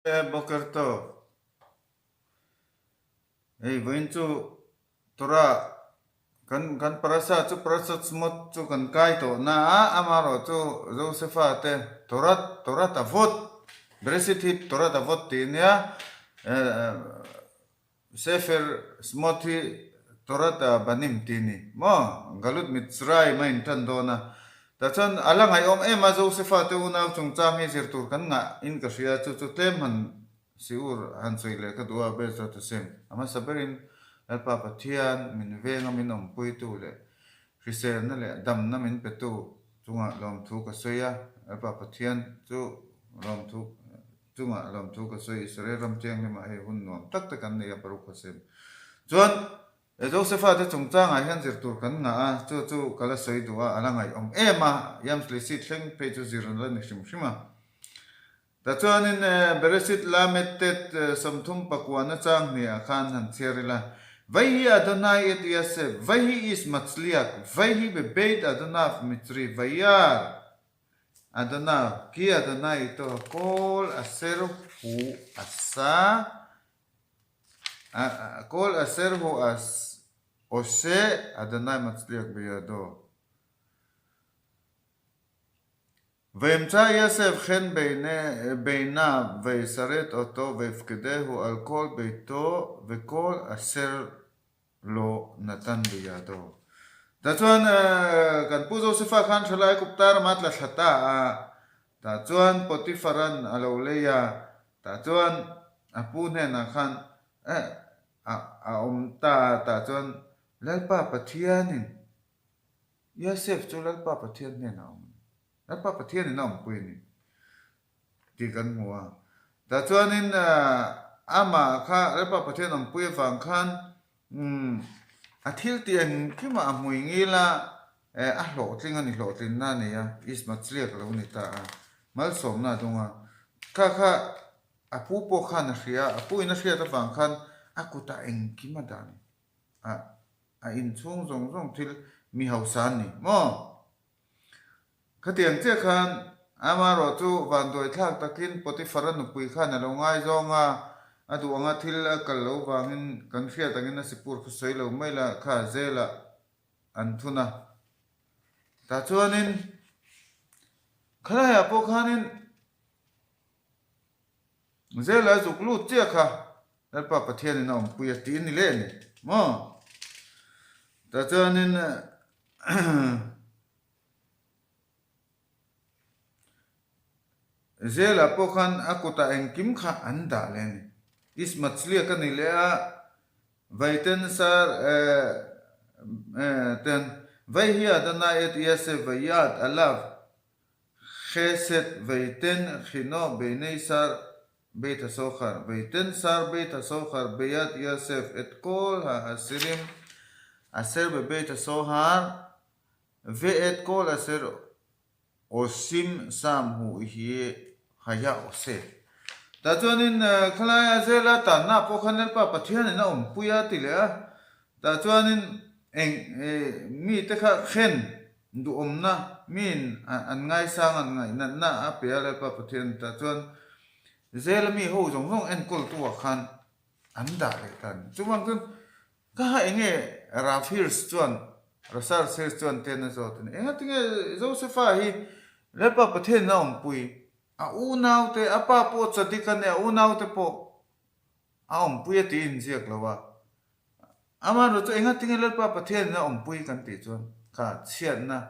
Boker Tov, Hei vawiin chu Torah kan kan parasha chu parashat Shmot chu kan kai tawh na a, amaherawh chu Josefa te Torat Torat Avot Bereshit hi Torat Avot tih a nia Sefer Shmot hi Torat Banim tih a ni maw Galut Mitzrayim a intan dawn a, tah chuan a la ngaihawm em a Josefa te unau chungchang hi zir tur kan ngah in ka hria chu chu tlem han Siur han sawi leh ka duh a, Bezrat Hashem, a hmasa berin Lalpa Pathian min venga min awmpuitu leh hriselna leh damna min petu chungah lawmthu ka sawi a, Lalpa Pathian chu lawmthu chungah lawmthu ka sawi, Israel ram thianghlimah hei hun nuam tak te kan nei a, Baruch Hashem. Chuan Josepha te chungchangah hian zir tur kan ngah a, chu chu ka la sawi duh a, a la ngaihawm em a, Yam Shlishit thleng phei chu zir la ni hrim hrim a. Tichuanin Bereshit Lamed Tet 39 chang hniah khan han chhiar ila, Vaihi Adonai et Yasef, vaihi is Matzliak, vaihi bebeit Adonav Mitzri, vayar Adonav, ki Adonai ito hakol aser hu asa, kol aser hu as ose Adonai Matzliak beyado. Vayimtsa Yosef chen beinav vayisaret oto vayifkedehu al kol beito vekol asher lo natan beyado. Tah chuan kan Pu Josefa khan thalai Kupta rama tla thla ta a, tah chuan Potifaran a lo lei a, tah chuan a pu hnenah khan a awm ta a, tah chuan Lalpa Pathianin Yosef chu Lalpa Pathian hnenah a awm a ni. Lalpa Pathianin a awmpui a ni tih kan hmu a. Tah chuanin amah kha Lalpa Pathian awmpui avang khan a thil tih engkimah a hmui ngil a, a hlawhtling a ni, hlawhtlinna a nei a, Ismatzliak a lo ni ta a, malsawmna a dawng a. Kha kha a pu pawh khan a hria a, a puin a hriat avang khan a kutah engkim a dah a ni. A a inchhung zawng zawng thil mi hausa an ni maw? Khatiang chiah khan amaherawh chu vanduai thlak takin Potiphar-a nupui khan a lo ngaizawng a, a duh anga thil a kal lo vangin kan hriat angin a sipur kha sawi lo mai la kha zelah an thun a. Tah chuanin khalaiah pawh khanin Zela zuk lut chiah kha Lalpa Pathianin a awmpui a tih a ni leh a ni maw? Tah chuanin Zela pawh khan a kutah engkim kha an dah leh a ni. Ismatzliak a ni leh a, Vaiten sar ten Vaihi Adonai et Yaseh Vayad Alav Chesed veiten Chino beinei sar Beit HaSochar veiten sar Beit HaSochar beyad Yosef et kol ha'asirim aser bebeit HaSohar ve'et kol aser osim sam hu hi haya ose. Tah chuanin khalaia zela tanna pawh khan Lalpa Pathianin a awmpui a ti leh a, tah chuanin eng mite kha khen Duhawmna, miin an ngaisang an ngaihnatna a pe a Lalpa Pathian tah chuan zela mi ho zawng zawng enkawltu ah khan an dah leh ta a ni. Chuvang chuan ka ha enge Rav Hirsch chuan Rasar Hirsch chuan ten a zawt a ni. Engatinge Josefa hi Lalpa Pathian a awmpui a unaute a pa pawh Tzadik a nia a unaute pawh a awmpui a tiin ziak lo a. Amaherawhchu chu engatinge Lalpa Pathianin a awmpui kan tih chuan kha chhiatna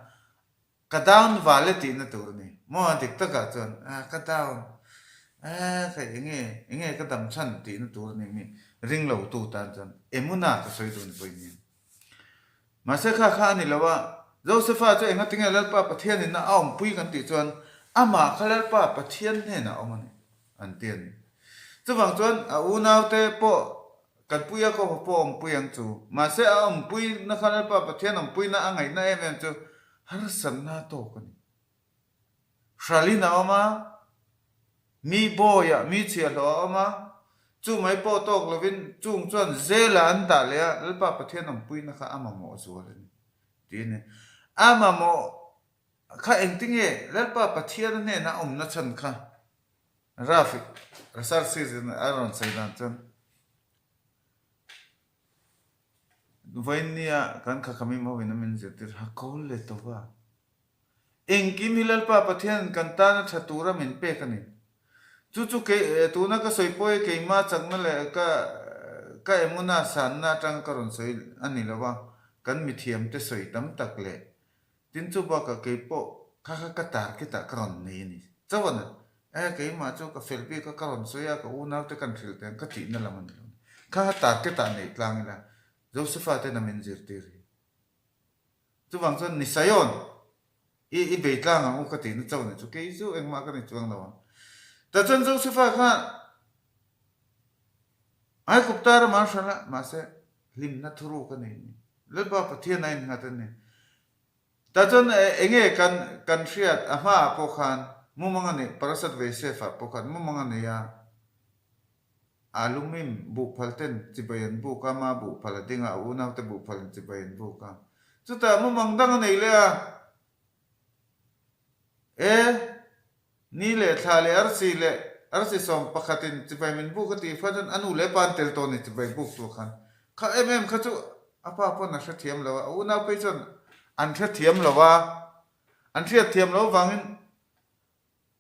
ka down val e tihna tur a ni. Maw a dik takah chuan ah ka down eh ka enge enge ka dam chhan tihna tur a ni mi ring lo tu tan chuan emuna ka sawi dun pawh i nia. Mahse kha kha a ni lo a, Josefa chu engatinge Lalpa Pathianin a awmpui kan tih chuan amah kha Lalpa Pathian hnenah a awm a ni an ti a ni. Chuvang chuan a unaute pawh Kan puia ka haw pawh awmpui ang chu. Mahse a awmpui na kha Lalpa Pathian awmpuina a ngaihna em em chu harsatna tawk a ni. Hralin a awm a, mi bawiah mi chhiahhlawh a awm a, chu mai pawh tawk lovin chung chuan zela an dah leh a, Lalpa Pathian awmpuina kha a mamawh zual a ni tih a ni. A mamawh kha engtinge Lalpa Pathian a hnena awmna chhan kha Raf Research season a rawn sawi dan chuan vawinia kan khakhamim hovin a min zirtir ha kawl leh tawh a. Engkim hi Lalpa Pathianin kan tana tha tura min pek a ni. Chu chu kei tuna ka sawi pawh hi keimah chakna leh ka ka emuna sanna atanga ka rawn sawi a ni lo a, kan mithiamte sawi tam tak leh Tin chu bakah kei pawh kha kha ka target ah ka rawn nei a ni. Chauh a ni. E keimah chu ka fel bik a, ka rawn sawi a, ka unaute kan hrilh teh ang ka tihna lam a ni lo. Kha kha target ah neih tlang ila Josepha ten a min zirtir hi. Chuvang chuan ni Sayon i i bei tlang ang u ka tihna chauh a ni chu kei chu engmah ka ni chuang lo ang. Tah chuan Josepha kha Aigupta ramah an hralh a, mahse hlimna thuruk a nei a ni. Lalpa Pathian a innghat a ni. Tah chuan enge kan kan hriat a hmaah pawh khan mumang a neih Parasat Veisef-ah pawh khan mumang a nei a, Alumim buhphal ten chibai an buk a, ama buhphal a ding a, a unaute buhphal in chibai an buk a. Chutah mumang dang a nei leh a, E! Ni leh thla leh arsi leh arsi sawm pakhatin chibai min buk a tih khan chuan a nu leh pa an tel tawh a ni chibai buk tur khan. Kha em em kha chu a pa pawn a hrethiam lo a, a unau phei chuan an hrethiam lo a, an hriatthiam loh avangin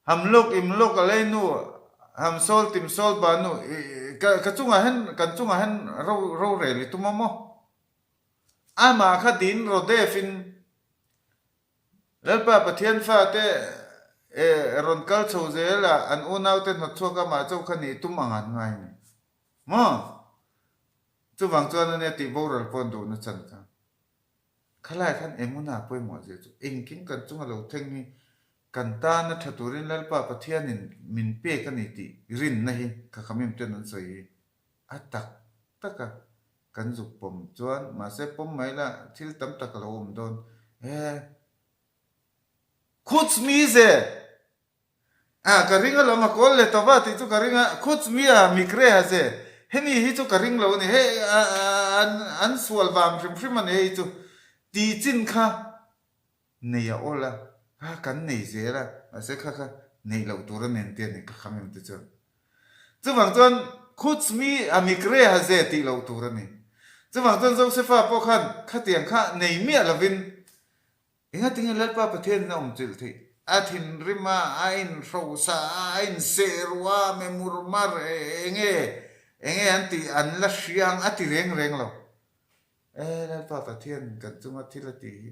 ham lawk im lawk a lei nu ham sawl tim sawl ba nu ka ka chungah hian kan chungah hian ro rorel i tum a maw? Amah kha din Rodef in Lalpa Pathian fate e rawn kal chho zel a, an unaute hnawtchhuak amah chauh kha nih tum ang an ngai a ni. Maw? Chuvang chuan ania tih boral pawh an duhna chan kha. Khalai khan Emuna pawimawh zia chu engkim kan chunga lo thleng hi kan tana tha turin Lalpa Pathianin min pek a ni tih rinna hi Khakhamim ten an sawi hi a tak tak a. Kan zuk pawm chuan mahse pawm mai la thil tam tak a lo awm dawn e. Khuts mi ze! Ah ka ring alawm a kawl leh tawh va tih chu ka ring a, khuts mi a mikre ha ze hemi hi chu ka ring lo a ni hei an an sual vang hrim hrim a ni hei chu tih chin kha Nei a awl a, kha kan nei zel a, mahse kha kha neih loh tur a nen te a ni ka kham em te chuan. Chuvang chuan Khuts mi a mikre ha ze tih loh tur a ni. Chuvang chuan Josefa pawh khan khatiang kha nei miah lovin engatinge Lalpa Pathianin a awmchilh theih? A thinrim a, a inhrosa a, a insehruh a, memurmar enge enge an tih an la hria ang a ti reng reng lo. E Lalpa Pathian kan chunga thil a tih hi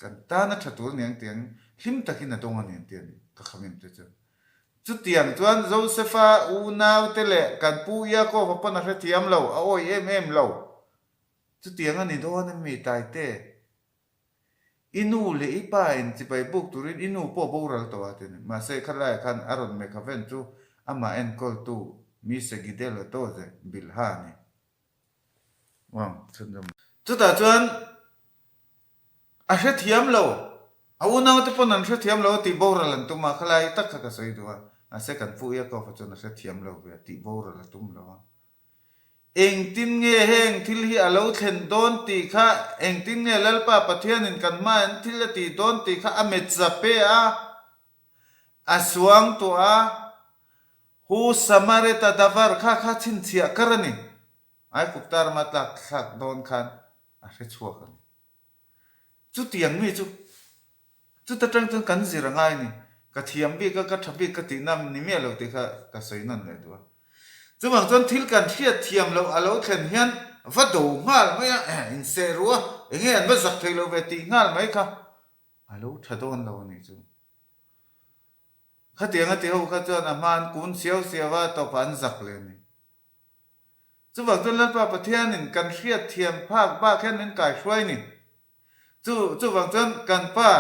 kan tana tha tur aniang tiang hlim takin a dawng aniang tih a ni ka kham em te chuan. Chutiang chuan Josefa unaute leh kan pu Iakova pawn a hrethiam lo, a awih em em lo. Chutiang a ni dawn em mi Taite? I nu leh i pa in chibai buk turin i nu pawh boral tawh a ti a ni. Mahse khalaiah khan a rawn mekhaven chu amah enkawltu Mise Gidel a tawze Bilha a ni. Chutah chuan a hrethiam lo, a unaute pawn an hrethiam lo a tih boral an tum a, khalai tak kha ka sawi duh a, mahse kan pu Iakova chuan a hrethiam lo ve a tih boral a tum lo a. Engtin nge heng thil hi a lo thlen dawn tih kha, engtin nge Lalpa Pathianin kan hmain thil a tih dawn tih kha a metza pe a, a suang tuah a, Hu Samareta davar kha kha chhinchhiah kar a ni. Aigupta rama tlak thlak dawn khan a hre chhuak a ni. Chutiang mi chu chuta tang chuan kan zir a ngai a ni. Ka thiam bik a, ka tha bik ka tihna ni miah lo tih kha ka sawi nawn leh duh a. Chuvang chuan thil kan hriat thiam loh a lo thlen hian va do nghal mai a, inseh ruh a, enge an va zak thei lo ve tih nghal mai kha a lo tha dawn lo a nih chu. Khatiang a ti ho kha chuan a hma an kun siau siau a, tawpah an zak leh a ni. Chuvang chuan Lalpa Pathianin kan hriat thiam phak bak hian min kaihruai ni. Chu chuvang chuan kan pa,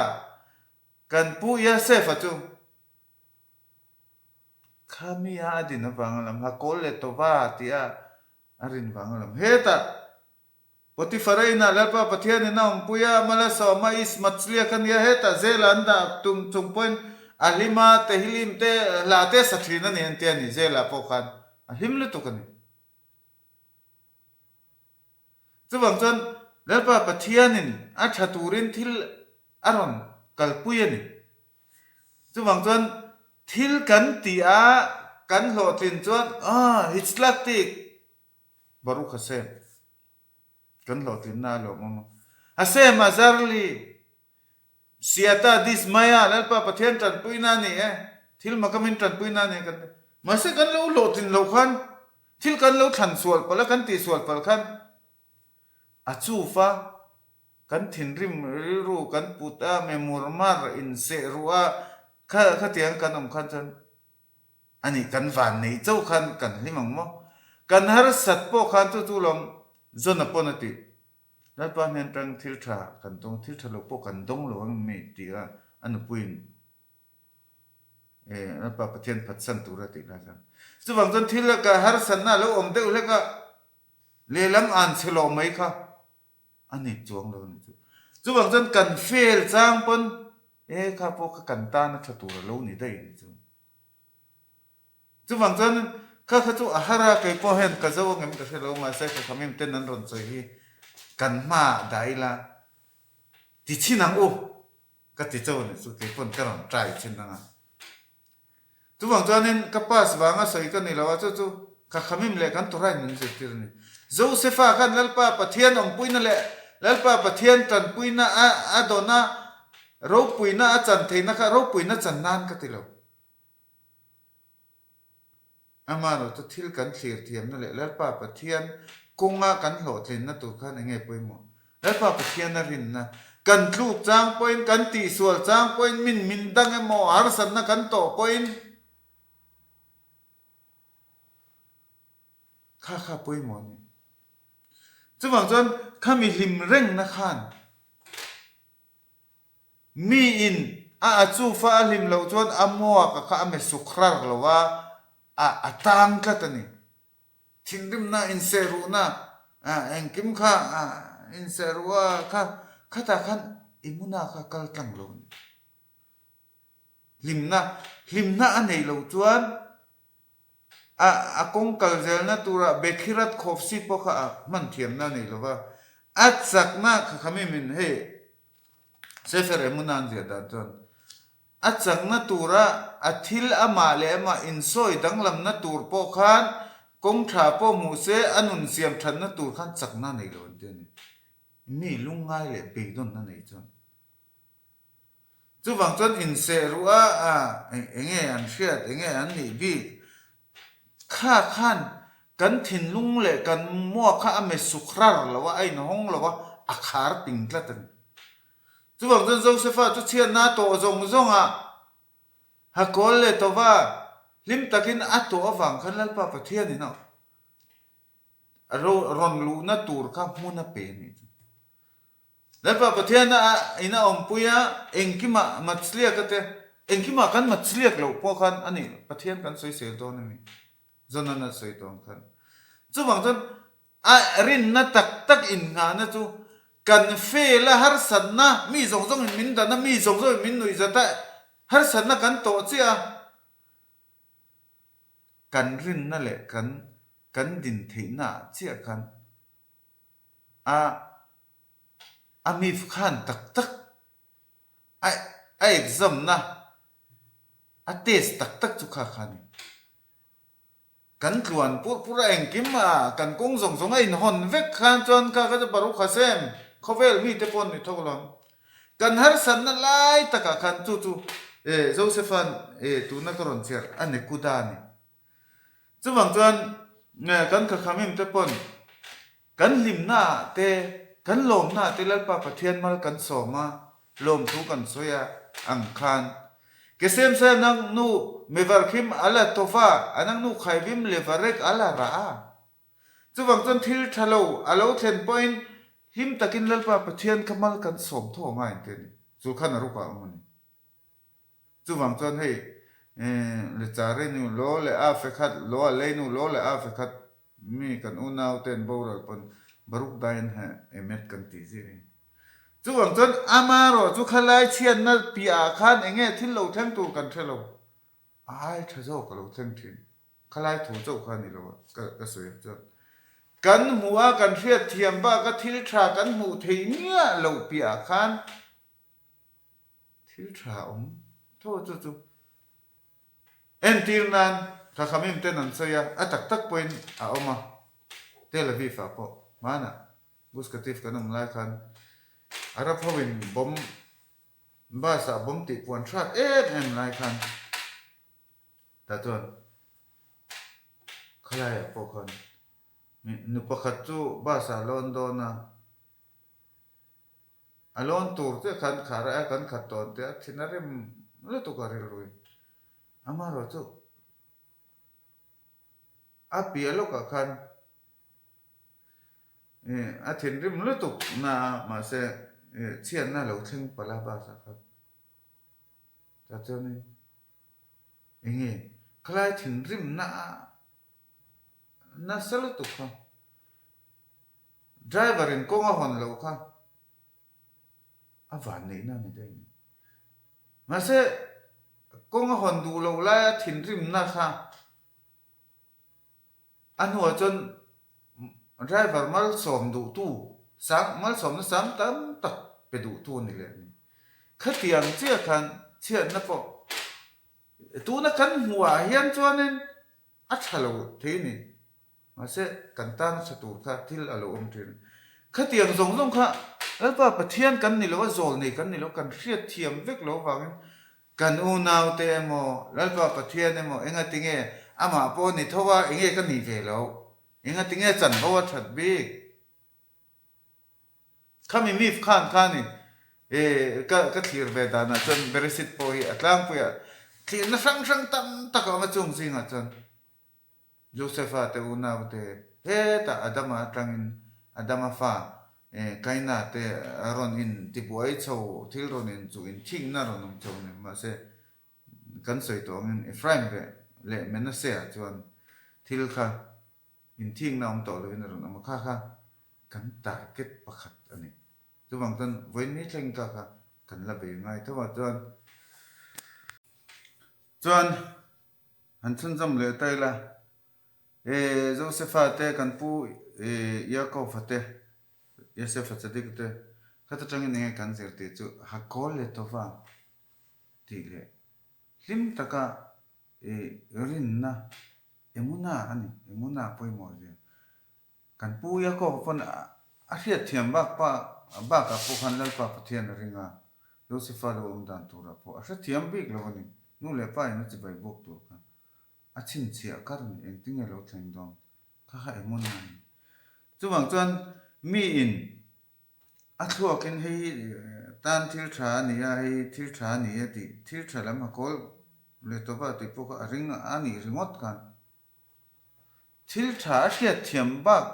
kan pu Iasefa chu kha mi a a din avang a lam, ha kawl leh tawva tih a a rin vang a lam. Hetah Potifara inah Lalpa Pathianin a awmpui a, Malasawma Ismatzliak a nia, hetah zela an dah tum chung pawhin a hlim a, Tehillim te hla te sa thin a ni an ti a ni, zela pawh khan a hlim lutuk a ni. Chuvang chuan Lalpa Pathianin a tha turin thil a rawn kalpui a ni. Chuvang chuan thil kan tih a. kan hlawhtlin chuan ah Hitzlaktik Baruch Hashem kan hlawhtlinna a lawmawm a. Hashem Azarli Siata Dismaya Lalpa Pathian tanpuina a ni e, thil maka min tanpuina a ni e kan ti. Mahse kan lo hlawhtlin loh khan thil kan lo thlan sual palh a, kan tih sual palh khan a chufa kan thinrim rilru kan put a, memurmar inseh ruh a, kha khatiang kan awm khan chuan a nih kan van neih chauh khan kan hlim ang maw? Kan harsat pawh khan chu chu lawm John-a pawn a tih. Lalpa hnen tang thil tha kan dawng, thil tha lo pawh kan dawng lo ang mi tih a a nupuiin Lalpa Pathian phatsan tur a tih lai khan. Chuvang chuan thil ka harsatna a lo awm deuh hlek a, lehlam an chhe lawh mai kha a ni chuang lo a ni chu. Chuvang chuan kan fail chang pawn e kha pawh kha kan tan a tha tur a lo ni daih a ni chu. Chuvang chuan kha kha chu a har a, kei pawh hian ka zo angem ka hre lo, mahse ka khamim ten an rawn sawi hi kan hmaah dah ila ti chhin ang u ka ti chauh a nih chu, kei pawn ka rawn try chhin ang a. Chuvang chuanin ka pass vanga sawi ka ni lo a, chu chu ka khamim leh kan Torah in min zirtir a ni. Josefa khan Lalpa Pathian awmpuina leh Lalpa Pathian tanpuina a dawn a, ropuina a chan theihna kha ropuina chan nan ka ti lo. Amaherawh chu thil kan thlir thiamna leh Lalpa Pathian kawnga kan hlawhtlinna tur khan eng nge pawimawh? Lalpa Pathiana rinna kan tluk chang pawhin, kan tihsual chang pawhin, min min dang emaw harsatna kan tawh pawhin kha kha pawimawh a ni. Chuvang chuan khami hlim rengna khan Mi in a a chufa a hlim loh chuan a muak a kha a mesuk rar lo a, a a tang tlat a ni. Thinrimna, insehruhna, engkim kha insehruh a kha khatah khan Imuna kha kal tlang lo a ni. Hlimna, hlimna a neih loh chuan a a kawng kal zelna turah Bekhirat Khawfsi pawh kha a hman thiamna a nei lo va, a chakna kha kha mi min hei Sefer Emunah an ziah dan chuan a chakna tura a thil amah leh amah insawi danglamna tur pawh khan kawng tha pawh hmuh se a nun siam thatna tur khan chakna a nei lo an ti a ni. Mi lungngai leh beidawnna nei chuan. Chuvang chuan inseh ruh a, a eng nge an hriat, eng nge an nih bik kha khan kan thinlung leh kan muak kha a mesuk rar lo a, a inhawng lo a, a khar ping tlat a ni. Chuvang chuan Josefa chu chhiatna a tawh zawng zawng a, ha kawl leh tawh a, hlim takin a tawh avang khan Lalpa Pathianin a rawn luhna tur kha hmun a pe a nih chu. Lalpa Pathian a in a awmpui a, engkimah matsliak a te, engkimah kan matsliak loh pawh khan a ni, Pathian kan sawisel dawn a ni, Jonan a sawi dawn khan. Chuvang chuan a rinna tak tak innghahna chu kan fail a, harsatna, mi zawng zawngin min dan a, mi zawng zawngin min nuihzat a, harsatna kan tawh chiah a, kan rinna leh kan kan din theihna ah chiah khan A a mif khan tak tak a a exam na a test tak tak chu kha kha a ni. Kan tluan pur pur a engkim a kan kawng zawng zawng a inhawn vek khan chuan kha kha chu Baruch Hashem khawvel mite pawh an ni thawk lo ang. Kan harsatna lai takah khan chu chu e Joseph-a'n e tuna ka rawn chhiar a nekuda a ni. Chuvang chuan kan khakhamim te pawn kan hlimna ah te, kan lawmna ah te Lalpa Pathian mal kan sawm a, lawmthu kan sawi a ang khan Kesemsa nang nu mevarkhim a la tawva, a nang nu khaivim levarek a la rah a. Chuvang chuan thil tha lo a lo thlen pawhin hlim takin Lalpa Pathian kha mal kan sawm tho a ngai ang te a ni. Chu khan a rukah a awm a ni. Chuvang chuan hei Lechare nu law leh a fekhat law a lei nu law leh a fekhat mi kan unau ten boral pawn Baruch Dayan he emet kan tih zir hi. Chuvang chuan amarawh chu khalai chhiatna piahah khan eng nge thil lo thleng tur kan hre lo. A ai tha zawk a lo thleng thin. Khalai thu chauh kha a ni lo a ka ka sawi ang chuan. Kan hmuh a kan hriat thiam bak a thil tha kan hmuh thei miah loh piahah khan Thil tha awm tho chu chu entir nan. Chachamim ten an sawi a, a tak tak pawhin a awm a, Tel Aviv ah pawh hmanah Gush Katif kan awm lai khan Arab ho in bomb bus ah bomb tih puan hrat em em lai khan tah chuan khalai ah pawh khan nu pakhat chu bus ah lawn dawn a, a lawn tur chiah khan khar a kan khat tawn teh a thin a rem lutuk a rilruin amaherawhchu A piah lawkah khan a thinrim lutuk na a, mahse chhiatna lo thleng palh a bus ah khan. Tah chuanin eng nge khalai thinrimna a nasa lutuk kha driver in kawng a hawn loh kha a vanneihna a ni daih a ni. Mahse kawng a hawn duh loh laia thinrimna kha A hnuah chuan driver malsawm duhtu sang malsawmna sang tam tak pe duhtu a ni leh a ni. Khatiang chiah khan chhiatna pawh tuna kan hmuhah hian chuanin a tha lo thei a ni. Mahse kan tan a tha tur kha thil a lo awm thin. Khatiang zawng zawng kha Lalpa Pathian kan ni lo a, zawl nei kan ni lo, kan hriatthiam vek lo avangin Kan unaute emaw, Lalpa Pathian emaw engatinge amah pawh ni tho a, enge ka nih ve loh? Engatinge chanvo a that bik? Khami mif khan khanin e ka ka thlir ve danah chuan Beresit pawh hi a tlangpuiah thlirna hrang hrang tam tak a awm a, chung zingah chuan Josefa te unaute hetah Adama atangin Adama fa Kaina te rawn in tibuai chho thil rawn in chu in thikna rawn awm chho ni. Mahse, kan sawi tawh angin Ephraim leh leh Manasseh-ah chuan thil kha in thikna awm tawh lovin a rawn awm a, kha kha kan target pakhat a ni. Chuvang chuan vawiin thleng kha kha kan la bei ngai tho a chuan chuan Han chhunzawm leh ta ila, e Josefa te kan pu e Yaakova te, Yosefa Tzadik te khat atangin enge kan zir tih chu Hakol leh Tova tih leh hlim taka e rinna Emuna a ni, Emuna pawimawh zia. Kan pu Yaakova pawn a hriatthiam bak pa bakah pawh khan Lalpa Pathian a ring a, Josefa lo awm dan turah pawh a hrethiam bik lo a ni. Nu leh pa in a chibai bawk tur kha a chhinchhiah kar a ni, engtinge lo thleng dawn kha kha emaw na a ni. Chuvang chuan mi in a thluakin hei hi tan thil tha a ni a, hei hi thil tha a ni e tih thil tha lam a kawl leh tawp a tih pawh kha a ring a nih ringawt khan Thil tha a hriatthiam bak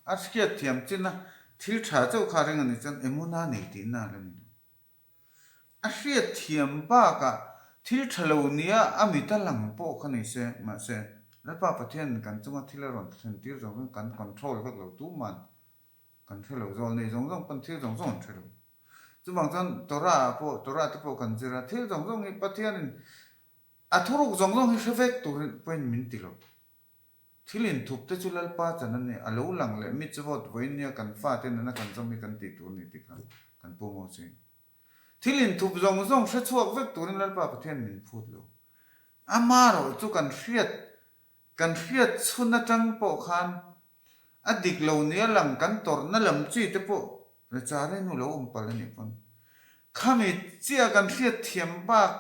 a hriatthiam chin a, thil tha chauh kha ring a nih chuan emuna nei tihna a la ni lo. A hriatthiam bakah thil tha lo nia a mit a lang pawh kha ni se, mahse, Lalpa Pathianin kan chunga thil a rawn thlen tir zawng zawng kan control vek lo tuman kan hre lo, zawl nei zawng zawng pawn thil zawng zawng an hre lo. Chuvang chuan Torah ah pawh, Torah te pawh kan zir a, thil zawng zawng hi Pathianin A thuruk zawng zawng hi hre vek turin pawhin min ti lo. Thil inthup te chu Lalpa chan a ni, a lo lang leh mitzvot vawiin nia kan fate nana kan zawm hi kan tih tur a ni tih kha kan pu Mose. Thil inthup zawng zawng hre chhuak vek turin Lalpa Pathian min phut lo. Amaherawh chu kan hriat kan hriat chhun atang pawh khan A dik lo nia lang kan tawrhna lam chi te pawh Rechare nu lo awm palh a nih pawn khami chiah kan hriat thiam bak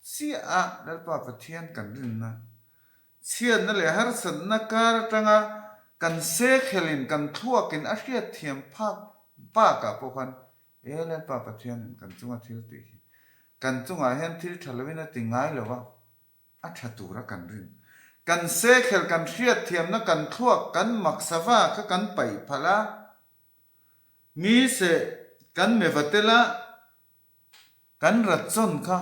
chiah a Lalpa Pathian kan rinna chhiatna leh harsatna kar atanga kan sekhelin kan thluakin a hriat thiam phak bakah pawh khan e Lalpa Pathianin kan chunga thil tih hi kan chungah hian thil tha lovin a ti ngai lo va. A tha tura kan rin. Kan sekhel kan hriatthiamna kan thluak kan maksava kha kan paih phalh a, mi seh kan meva tel a, kan ratchawn kha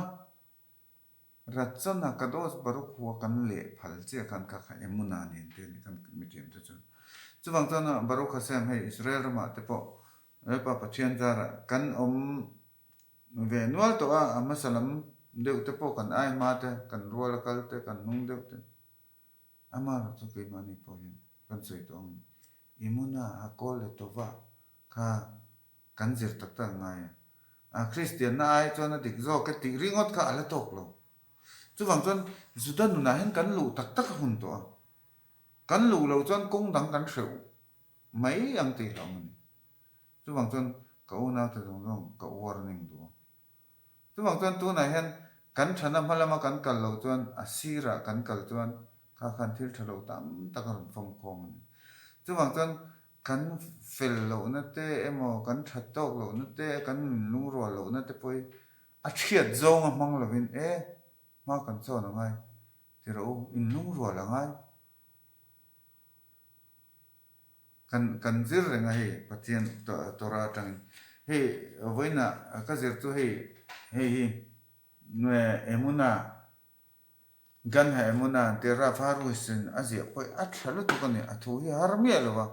ratchawn a Kadosh Baruch Hu a kan leh phal chiah khan kha kha Emuna nen te a ni kan mithiam te chuan. Chuvang chuan Baruch Hashem hei Israel ramah te pawh Lalpa Pathian zarah kan awm Ve nual tawh a, a hmasa lam deuh te pawh kan ai hma te, kan rual a kal te, kan hnung deuh te. Amaherawh chu keimahni pawh hian kan sawi tawh ang Imuna a kawl leh tawva kha kan zir tak tak ngai a. A Kristianna ai chuan a dik zawk e tih ringawt kha a la tawk lo. Chuvang chuan Juda nunah hian kan luh tak tak a hun tawh a, kan luh loh chuan kawng dang kan hreuh mai ang tih hlauh a ni. Chuvang chuan ka unaute zawng zawng ka warning duh a. Chuvang chuan tunah hian kan thana hma lama kan kal loh chuan a sirah kan kal chuan kha khan thil tha lo tam tak a rawn fawm khawm a ni. Chuvang chuan kan fel lohna te emaw kan that tawk lohna te kan nun lungrual lohna te pawh hi a thiat zawng a hmang lovin e hma kan chawn a ngai ti rawh u, in lungrual a ngai. Kan kan zir reng a hei Pathian Torah atangin. Hei vawiinah ka zir chu hei hei hi Emuna Gan ha Emuna an tia Rav Harush in a ziah pawh hi a tha lutuk a ni. A thu hi har miah lo va.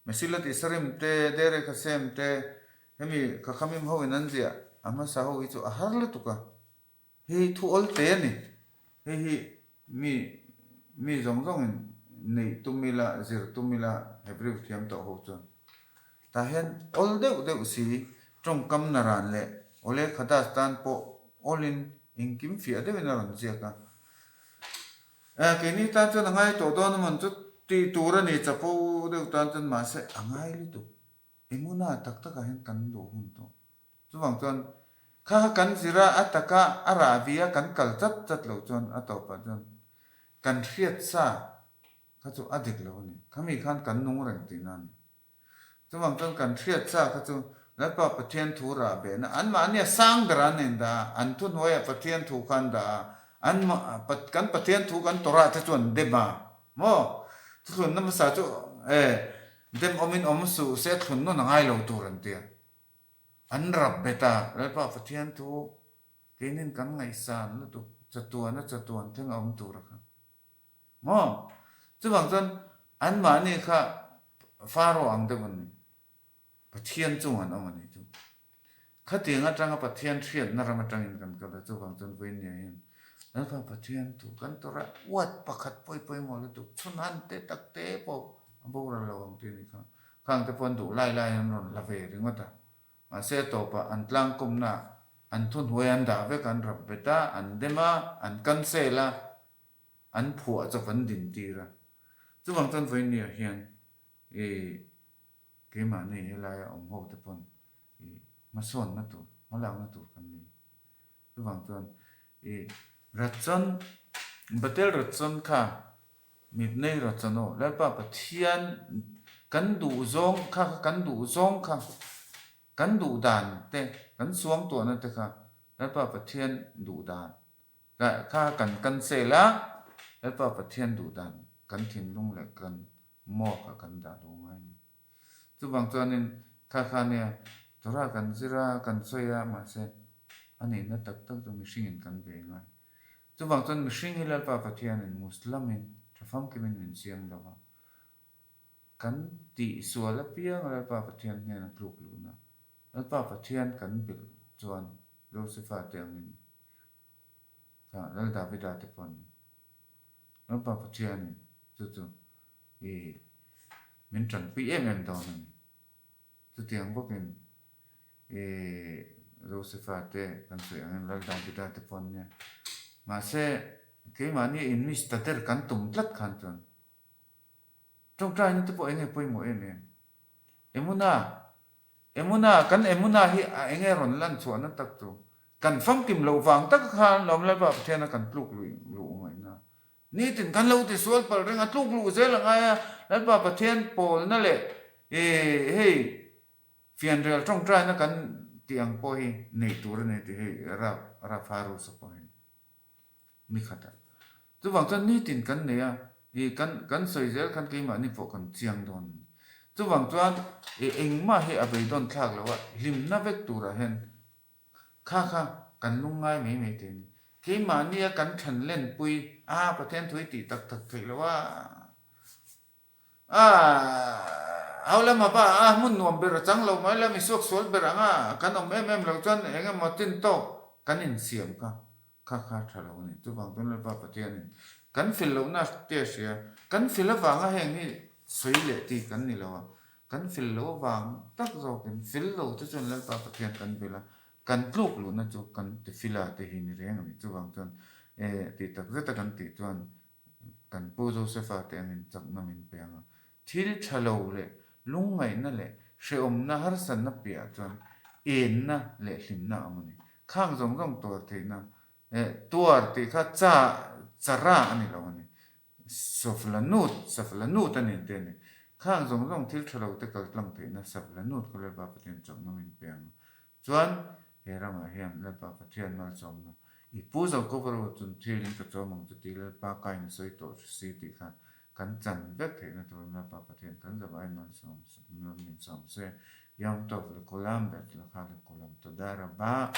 Mesilat Isarim te Derek Hashem te hemi Chachamim ho in an ziah a hmasa ho hi chu a har lutuk a. Hei thu awl te a ni. Hei hi mi mi zawng zawngin neih tum ila, zir tum ila Hebrew thiam tawh ho chuan. Tah hian awl deuh deuh si tawngkam naran leh Ole Khadas tan pawh awlin engkim fiah deuhin a rawn ziak a. Keini tan chuan a ngai tawh dawn amawn chu tih tur a ni chapo deuh tan chuan mahse a ngai lutuk. Enguna tak takah hian kan luh hun tawh. Chuvang chuan kha kha kan zir a, a taka a rah vi a kan kal chat chat loh chuan a tawpah chuan kan hriat sa kha chu a dik lo a ni. Khami khan kan nung reng tihna a ni. Chuvang chuan kan hriat sa kha chu Lalpa Pathian thu rah behna anmahni a sang ber an in dah a, an thuhnuaiah Pathian thu kha an dah a, an kan Pathian thu kan Torah te chu an dem a maw? Thuthlunna hmasa chu e dem awmin awm suh se thlun nawn a ngai lo tur an ti a. An rap bet a, Lalpa Pathian thu keinin kan ngaihsan lutuk chatuan a chatuan thleng a awm tur a kha. Maw? Chuvang chuan anmahni kha Pharaoh ang deuh an ni. Pathian chung an awm a nih chu. Khatiang atanga Pathian hriatna ram atangin kan kal a, chuvang chuan vawinia hian Lalpa Pathian thu kan tawrh a, uat pakhat pawi pawimawh lutuk chhunhan te tak te pawh a boral lo ang tih a nih kha. Khang te pawh an duh lai lai an rawn la ve ringawt a. Mahse a tawpah an tlangkawmna an thuhnuai an dah vek a, an rap bet a, an dem a, an cancel a, an phuah chawp an din tir a. Chuvang chuan vawinia hian i keimahni helaia awm ho te pawn i hmasawnna tur, hmalakna tur kan nei. Chuvang chuan i Ratson, Batel Ratson kha Mipnei Ratson aw, Lalpa Pathian kan duh zawng kha kha kan duh zawng kha, kan duh dan te, kan suangtuahna te kha Lalpa Pathian duh dan kha kan cancel a, Lalpa Pathian duh dan kan thinlung leh kan maw kha kan dah duh ngai a ni. Chuvang chuanin kha kha nia Torah kan zir a, kan sawi a, mahse a nihna tak tak chu mihringin kan ve ngai. Chuvang chuan mihring hi Lalpa Pathianin Muslamin tha famkimin min siam lo va, kan tihsual apiang Lalpa Pathian hnena tluk luhna, Lalpa Pathian kan belh chuan Josefa te angin kha Lal Davida te pawh an ni. Lalpa Pathianin chu chu i min tanpui em em dawn a ni. Chutiang bawkin i Josefa te kan sawi angin Lal Davida te pawh an nia. Mahse keimahni in miss ta der kan tum tlat khan chuan tawngtaina te pawh eng nge pawimawh em em? Emuna Emuna, kan Emuna hi a enge rawn lan chhuahna tak chu kan famkim loh vang taka khan lawm Lalpa Pathiana kan tluk luih luh ngaihna. Nitin kan lo ti sual palh reng a, tluk luh zel a ngai a, Lalpa Pathian pawlna leh hei fianrial tawngtaina kan tih ang pawh hi neih tur a ni tih hei Rap Rapharusa pawh hi. Ni khat a. Chuvang chuan nitin kan nei a, i kan kan sawi zel khan keimahni pawh kan chiang dawn a ni. Chuvang chuan i engmah hi a beidawn thlak lo a, hlimna vek turah hian kha kha kan lungngai mai mai thei a ni. Keimahnia kan then lenpui a, Pathian thu hi tih tak tak theih lo a, A ho lama pa a hmun nuam ber a chang lo mai la, mi suak sual ber ang a, kan awm em em lo chuan eng emaw tin tawk kan insiam kha kha kha tha lo a ni. Chuvang chuan Lalpa Pathianin kan fil lohna te a hria, kan fil avanga heng hi sawi leh tih kan ni lo a, kan fil loh avang tak zawkin fil lo te chuan Lalpa Pathian kan bel a, kan tluk luhna chu kan tifila te hi ni reng a ni. Chuvang chuan. Tih tak zeta kan tih chuan kan Pu Josepha te angin chakna min pe ang a. Thil tha lo leh lungngaihna leh hrehawmna harsatna piahah chuan enna leh hlimna a awm a ni. Khang zawng zawng tuar theihna tuar tih kha cha chara a ni lo a ni. Sawflanut, Saflanut a ni te a ni. Khang zawng zawng thil tha lo te kal tlang theihna Saflanut kha Lalpa Pathian chakna min pe ang a. Chuan he ramah hian Lalpa Pathian malsawmna i pu zo ko va ru chun thil in ka chawm ang chu tih Lalpa ka in sawi tawh hri si tih kha kan chan vek theihna turin Lalpa Pathian kan zavaiin malsawm min sawm se Yom Tov lekulam betzlacha lekulam Toda rabah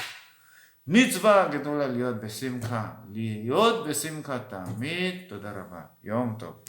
Mitzvah gedola liot besimcha liot besimcha tamid Toda rabah Yom Tov.